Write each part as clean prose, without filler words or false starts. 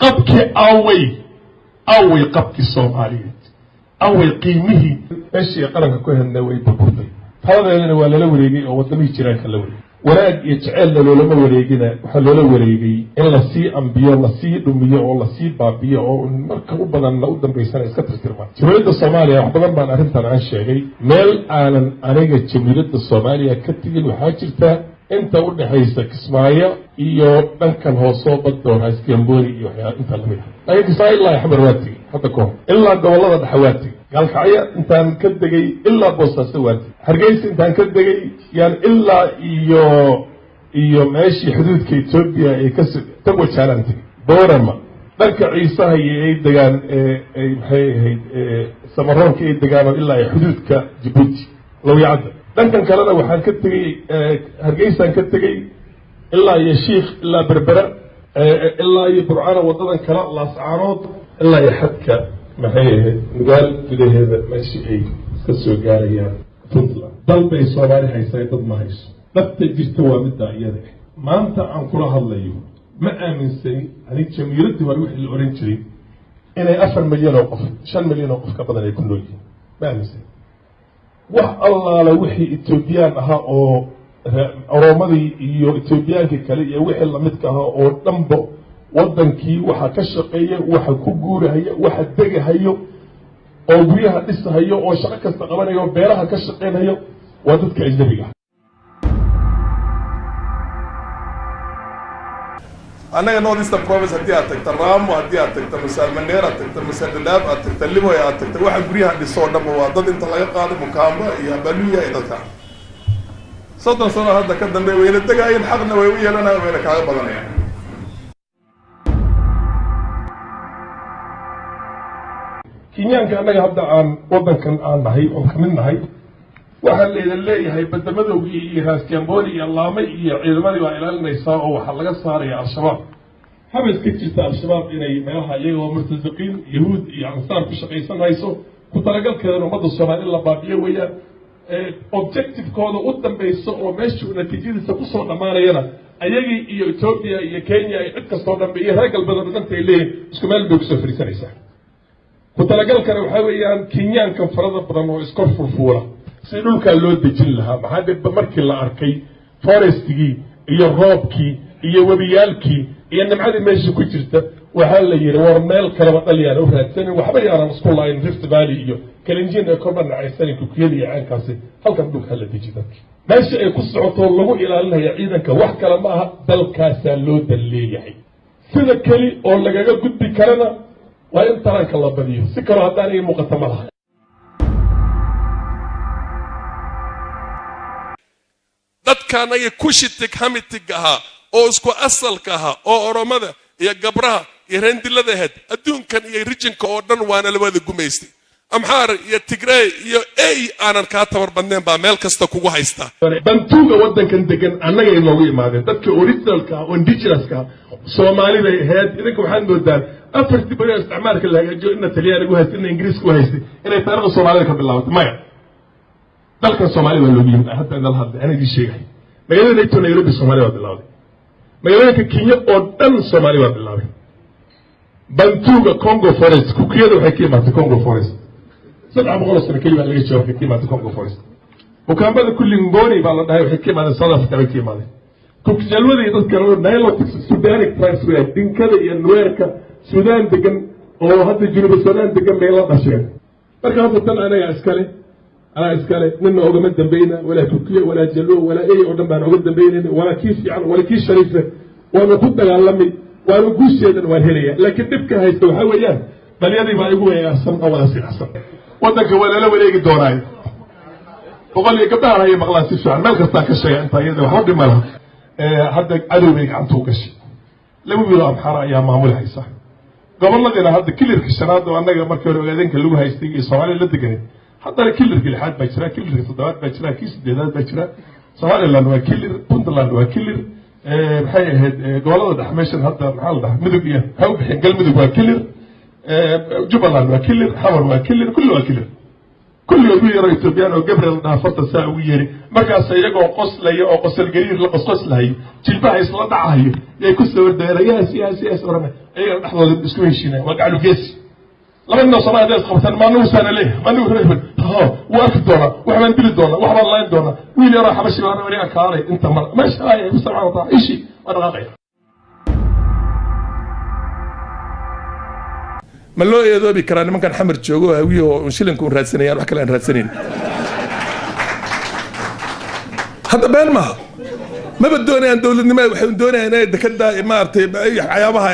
Qabkii away, away qabkii Soomaaliyeed, away qiimihii meeshii ay qaranka ku hedna way burburtay. Taladeedana waa lala wareegay oo waddamihii jiraanka la wareegay. Wanaag iyo jeceelna loolama wareegina, waxaa loola wareegay in lasii ambiyo, lasii dhumiyo oo lasii baabiyo oo marka u badanna u dambaysana iska tirtirmaan. Jamhuuriyadda Soomaaliya wax badan baan arrintan aan sheegay. Meel aanan aniga Jamhuuriyadda Soomaaliya ka tegin waxaa jirta inta u dhexaysa Kismaayo iyo dhankan hoosoo baddoon Haskamboni iyo waxyaa inta lamid ah, laakiin Kismaayo ilaa Xamar waa tegey hadda kahor, ilaa gobollada dhexe waa tegey, Gaalkacyo intaan ka degay ilaa Boosaaso waa tegey, Hargeysa intaan ka degay yaan ilaa iyo meeshii xuduudka Etoobiya ay ka Togwajaalaan tegey, Boorama, dhanka Ciisaha iyo ay degaan ay maxay ahayd Samaroonka ay degaanoo ilaa ay xuduudka Jabuuti Lawyacadda. Dhankan kalena waxaan ka tegey Hargeysaan ka tegey ilaa iyo Shiikh, ilaa Berbera, ilaa iyo Burcana, waddadan kale Laascaanood, ilaa iyo xadka maxay ahayd Nugaal gudaheeda meeshii ay ka soo gaarayaan Puntland. Dal bay Soomaali haysaa, dad ma hayso. Dhabta jirta waa middaa iyada ah. Maanta aan kula hadlayo ma aaminsani anig jamiiraddii hore wixii la ohan jiray inay 4 milyan oo qof, 5 milyan oo qof ka badan ay ku nool yihiin, ma aaminsani. Wax allaala wixii Etoobiyaan ahaa oo Oroomadii iyo Etoobiyaankii kale iyo wixii lamidka ahaa oo dhanba waddankii waxa ka shaqeeya, waxa ku guurahaya, waxa degahayo oo guryaha dhisahayo oo shaqo kasta qabanayo oo beeraha ka shaqeynhayo waa dadka ajnabiga. Annaga North Eastern Province haddii aad tagta Raamo, haddii aad tagta Masaalmaneer, aad tagta Masadhadhaab, aad tagta Limoy, aad tagta, waxa guryaha dhiso oo dhanba waa dad inta laga qaado Mukaamba iyo Abaluya iyo dadka 30 sano hadda ka dambe wayna degaayeen, xaqna way u yeelanayaan, wayna kaaga badanayaan. Kenyaanka annaga hadda aan waddankan aan nahay oon kamid nahay, waxaa laydan leeyahay badamadowgii iyo Raaskamboni iyo Laamay iyo ciidamadii baa ilaalinaysaa oo waxaa laga saaraya Al-Shabaab. Haba iska jirta Al-Shabaab inay meelaha iyagoo murtasaqiin Yahuud iyo Ansaar ku shaqaysan hayso, ku talagalkeedana ummadda Soomaali in la baabiyo weeyaan. Objectivekooda u dambayso oo meeshuu natiijadiisa kusoo dhammaanayana ayagii iyo Etoobiya iyo Kenya iyo cid kastoo dhanbe iyo reer galbeed oo dhanta ay leeyihin isku meel bay kusoo fariisanaysaa. Ku talagalkana waxaa weeyaan Kenyaankan farada badan oo iskor furfuula si dhulkaa loo dejin lahaa. Maxaa dhibba markii la arkay forestigii iyo roobkii iyo webiyaalkii iyo nimcadii meesha ku jirta, waxaa la yidhi war meel kaleba dhal yaan u raadsanin, waxba yaanan isku laayin Rift Valley iyo Kalenjin ee korba nacaysanin Kukuyada iyo caankaasi, halkan dhulka hala deji dadki. Meesha ay ku socoto lagu ilaalinaya ciidanka wax kale ma aha, dalkaasaa loo dal leeyahay. Sida keli oo lagaga gudbi karana waa in taranka la badiyo, si kaloo haddaan ii muuqata ma laha. Dadka anaga Cushitic Hamitic ahaa oo isku asalka ahaa oo Oromada iyo Gabraha iyo Rendilada ahayd, adduunkan iyo regionka oo dhan waana la wada gumaystay. Amxaar iyo Tigrey iyo ey aanan kaa tabar badnayn baa meel kasta kugu haystaa. Bantuuga waddankan degan annagay noogu imaadeen, dadka originalka ah oo indigenouska Soomaali bay ahayd. Idinka waxaad moodaan afartii bari oo isticmaalka la hagaajiyo ina Talyaanigu haystay ina Ingiriiska u haystay inay taarikhda Soomaalida ka bilaabatay. Maya, dalkan Soomaali baa loogu yimid. Hadda inala hadlay ana idiin sheegahay magaalada nato Nairobi Soomaali baa bilawday, magaalooyinka Kenya oo dhan Soomaali baa bilaabay. Bantuuga Congo Forest, Kukuyada waxay ka imaatay Congo Forest, 300 sano keli baa laga jooga waxay ka imaatay Congo Forest. Mukaambada kulli Ngoni baa la dhahay, waxay ka imaadeen South Africa bay ka imaadeen. Kukjalwada iyo dadka Nilotic Sudanic tribes weeyaan, Dinkada iyo Nuweerka Suudaan degan oo hadda Junuba Suudaan degan bay la dhasheen. Marka horta tan anaga iskale, anaa iskale, nina ogama dambayna, walaa Kukiya walaa Jalwo walaa ey oo dhan baan oga dambaynayna, walaa kii fiican walaa kii shariife. Waanu ku dagaalamay, waanu guusheedan waan helaya, laakiin dhibka haysta waxaa weeyaan dhalyadii baa igu weeyaarsan oo wada silacsan. Waddanka waa lala wareegi doonaayo boqol iyo gabdhahan ayay maqlaan si fiican meel kastaa ka sheega intaa iyada waxba dhib ma laha. Hadda cadow bay gacanta u gashay, laba wiil oo Amxaara ayaa maamuli haysa goboladiina. Hadda kilirka shanaad oo annaga markii hore ogaadeenka lagu haystay iyo Soomaaliya la deganay, haddana kilirka lixaad baa jira, kilirka toddobaad baa jira, kii sideedaad baa jira. Somaliland waa kilir, Puntland waa kilir. Maxay ahayd gobollada dhex meeshan hadda? Maxaa la dhahaa? Mudug iyo maxay u bixiyeen? Galmudug waa kilir, Jubbaland waa kilir, Xamar waa kilir, kulli waa kilir. Kulligood wiil yaroo Etoobiyaan oo Gabriel dhaafarta saa ugu yeeri, markaas iyagoo qoslaya oo qosol gariir la qosqoslahayo, jilbaha isla dhacahayo, yay ku soo ordayeen, "Yes, yes, yes," oranay. Ayagana dhexdooda isku heshiinaya. Waa gaclu geesi. Laba nin oo Soomaaliya hadday isqabtaan, maanugu saana leeyahay, maanugu reebel ho wuu arki doonaa, wax baan dili doonaa, wax baan layn doonaa. Wiil yaroo Xabashi baan wariga kaalay inta mar meesha ay subxana wa taala ishi waa dhaqaaqaya. Ma loo eedoobi karaa nimankan Xamar joogo oo Hawiye oo un shilinka un raadsanayaan, wax kale aan raadsanayn? Hadda been maaha, maba doonayaan dowladnimo. Waxay doonayaan inay dekada, maaragtay, waxyaabaha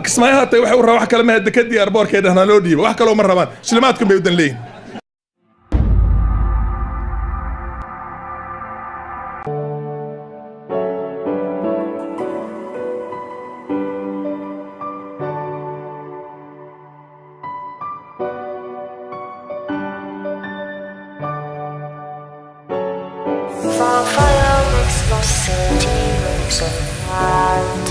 Kismaayo haatay waxay u rabaan wax kale maha, dekadii airportka dhahnaa loo dhiibo. Wax kaloo ma rabaan, shilimaadkan bay u dan leeyihin. Fire makes no city moves around.